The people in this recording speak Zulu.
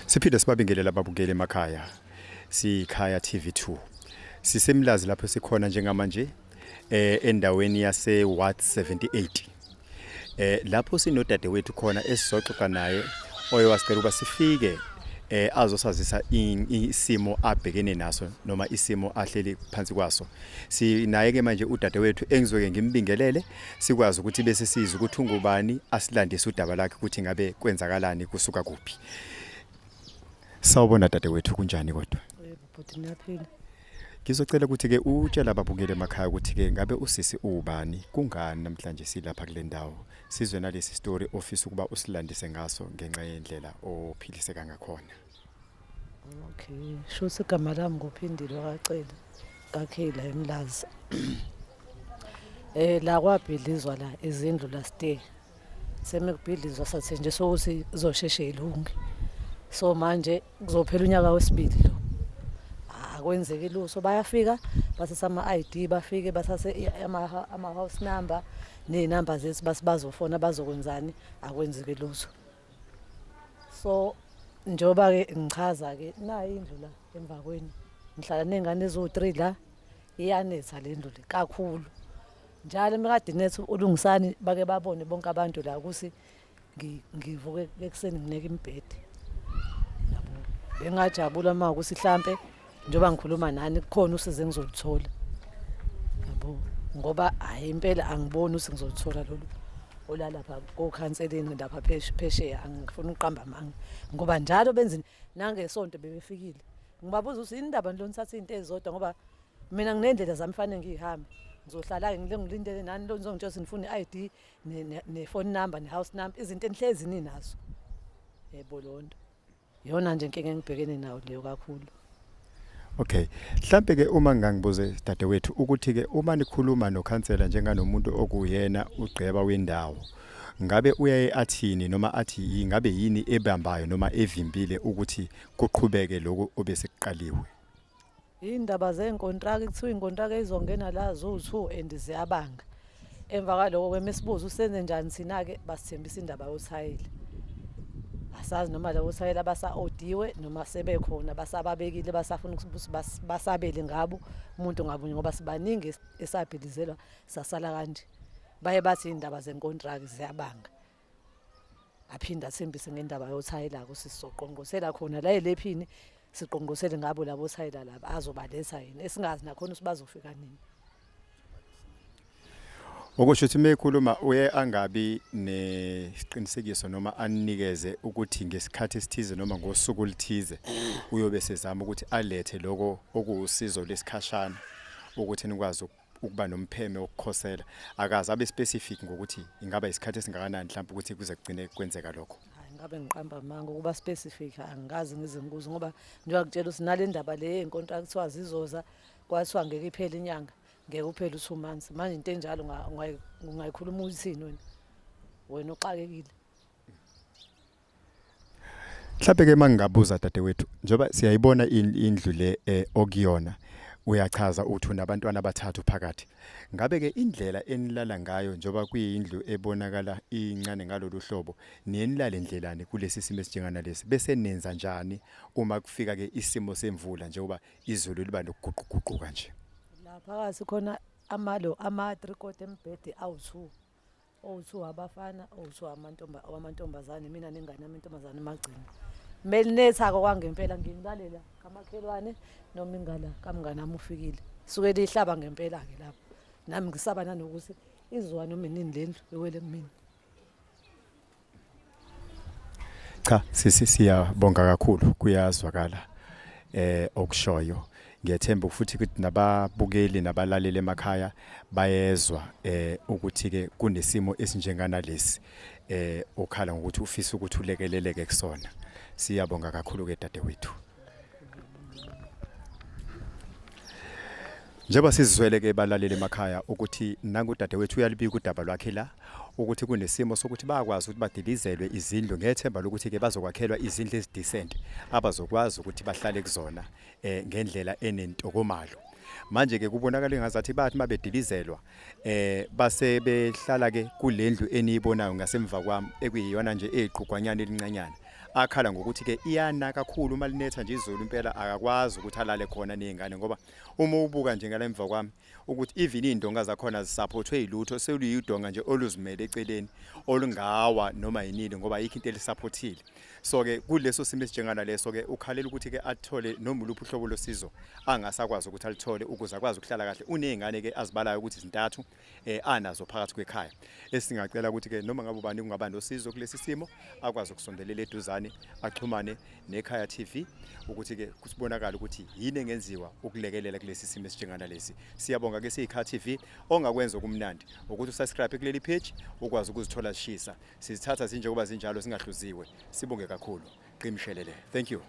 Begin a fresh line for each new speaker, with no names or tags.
Siphinde sibabingelele ababukeli emakhaya. Sikhaya TV2. Sisemlazi lapho sikhona njengamanje endaweni yase Ward 78. Lapho sinodadewethu khona esizoxoxa naye oye wasicela ukuba sifike azosazisa isimo abhekene naso noma isimo ahleli phansi kwaso. Sinaye ke manje udadewethu engizoke ngimbingelele sikwazi ukuthi bese sizwe ukuthi ungubani asilandise udaba lakhe ukuthi ngabe kwenzakalani kusuka kuphi. Sawubona dadewethu, kunjani kodwa?
Yebo bhuti, niyaphila.
Ngizocela ukuthi ke utshela ababukeli emakhaya ukuthi ke ngabe usisi uwubani, kungani namhlanje silapha kule ndawo. Sizwe nalesi story ofisa ukuba usilandise ngaso ngenxa yendlela ophiliseka ngakhona.
Okay, shuthi igama lami nguPhindile kaCele kaKhela eMlazi. La kwabhidlizwa la izindlu la stay. Semekubhidlizwa sathenjiswa ukuthi izosheshe ilunge. So manje kuzophela unyaka wesibili lo. Akwenzeki lutho, bayafika bathatha ama-ID, bafike bathathe ama-house number ney'namba zethu, bathi bazofona bazokwenzani, akwenzeki lutho. So njengoba-ke ngichaza-ke nayi indlu la emva kwenu, ngihlala ney'ngane eziwu-three la, iyanetha le ndlu le kakhulu. Njalo uma kade inetha uLungisani bake babone bonke abantu la ukuthi ngivuke ekuseni ngineke imibhede. Yabo. Bengajabula uma ukuthi hlampe njengoba ngikhuluma nani kukhona usizo engizoluthola. Yabo. Ngoba hhayi impela angiboni ukuthi ngizoluthola lolu olalapha kokhanseleni lapha phesheya, angifuni ukuqamba amanga ngoba njalo benza nangesonto bebefikile. Ngibabuza ukuthi yini indaba nilonithatha izinto ezizodwa ngoba mina nginendlela zami fanele ngiyihambe. Ngizohlala-ke ngile ngilindele nani lo nizongitshela ukuthi nifuna i-ID ne-phone number ne-house number, izinto enihlezi ninazo. Yebo leyo nto. Iyona nje inkinga engibhekene nayo leyo kakhulu.
Okay. Mhlambe ke uma ngingangibuze dadewethu ukuthi ke uma nikhuluma nokhansela njenganomuntu okuyena ugqeba wendawo, ngabe uyaye athini noma athi ingabe yini ebambayo noma evimbile ukuthi kuqhubeke lokhu obesekuqaliwe?
Iy'ndaba zey'nkontraki, kuthiwa iy'nkontraki ey'zongena la ziwu-two and ziyabanga. Emva kwaloko-ke mesibuza usenze njani thina-ke, basithembisa indaba yothayela. Asazi noma labo thayela basa-odiwe noma sebekhona basababekile basafuna ukuthi basabele ngabo umuntu ngamunye ngoba sibaningi esabhilizelwa sasala kanje. Baye bathi iy'ndaba zenkontraki ziyabanga. Aphinde athembise ngendaba yothayela ukuthi sizoqongqosela khona la elephini, siqongqosele ngabo labo thayela laba azobaletha yena esingazi nakhona ukuthi bazofika nini.
Okusho ukuthi uma ekhuluma uye angabi nesiqinisekiso noma anikeze ukuthi ngesikhathi esithize noma ngosuku oluthize uyobe sezama ukuthi alethe lokho okuwusizo lesikhashana ukuthi nikwazi ukuba nompheme wokukhosela. Akaze abe specific ngokuthi ingaba isikhathi esingakanani mhlawumbe ukuthi kuze kugcine kwenzeka lokho.
Hayi, ngabe ngiqamba amanga ukuba specific angikaze ngize ngikuze ngoba njengoba ngitshela ukuthi nale ndaba le yenkontrakt kuthiwa zizoza, kwathiwa ngeke iphele inyanga, ngeke uphele u-two months. Manje into enjalo ungayikhuluma uthini wena? Wena uxakekile.
Mhlawumbe ke mangingabuza dadewethu, njengoba siyayibona indlu le okuyona, uyachaza uthi unabantwana abathathu phakathi. Ngabe ke indlela enilala ngayo njengoba kuyindlu ebonakala incane ngalolu hlobo, niye nilale ndlelani kulesi simo esinjenganalesi? Bese nenza njani uma kufika ke isimo semvula njengoba izulu liba nokuguquguquka nje?
La phakathi khona amalo ama-three quarter embhede awu-two. Owu-two abafana, owu-two amantombazane, mina nengane yami intombazane emagcini. Melinetha-ke okwangempela ngingilalela kamakhelwane noma ingala kamngane wami ufikile. Suke lihlaba ngempela-ke lapho. Nami ngisaba nanokuthi izowa noma inini le ndlu iwele kumina.
Cha sisi, siyabonga kakhulu, kuyazwakala okushoyo. Ngiyethemba futhi ukuthi nababukeli nabalaleli emakhaya bayezwa ukuthi ke kunesimo esinjenganalesi okhala ngokuthi ufisa ukuthi ulekeleleke kusona. Siyabonga kakhulu ke dadewethu. Njengoba sizizwele ke balaleli emakhaya ukuthi nangu udadewethu uyalibika udaba lwakhe la ukuthi kunesimo sokuthi bayakwazi ukuthi badilizelwe izindlu ngethemba lokuthi ke bazokwakhelwa izindlu ezidecent abazokwazi ukuthi bahlale kuzona ngendlela enentokomalo. Manje ke kubonakala engazathi bathi mabedilizelwa base behlala ke kulendlu eniyibonayo ngasemva kwami ekuyiyona nje eyiqhugwanyana elincanyana. Akhala ngokuthi ke iyana kakhulu uma linetha nje izulu, impela akakwazi ukuthi alale khona nezingane, ngoba uma ubuka nje ngala emva kwami ukuthi even izindonga zakhona zisupportwe yilutho, seluyidonga nje oluzimele eceleni olungawa noma yinini, ngoba ayikho into elisupportile. So ke kuleso simo esinjengana leso ke, ukhalela ukuthi ke athole noma uluphi uhlobo losizo angasakwazi ukuthi alithole ukuze akwazi ukuhlala kahle. Unezingane ke azibalayo ukuthi zintathu anazo phakathi kwekhaya. Esingacela ukuthi ke noma ngabe ubani kungaba nosizo kulesi simo, akwazi ukusondelela eduzane, axhumane neKhaya TV ukuthi ke kusibonakala ukuthi yini engenziwa ukulekelela kulesi simo esinjengana lesi. Siyabonga ke siyiKhaya TV. Ongakwenza okumnandi ukuthi usubscribe kuleli page, ukwazi ukuzithola zishisa, sizithatha zinjengoba zinjalo, singahluziwe. Sibonge kakhulu, qimshelele. Thank you.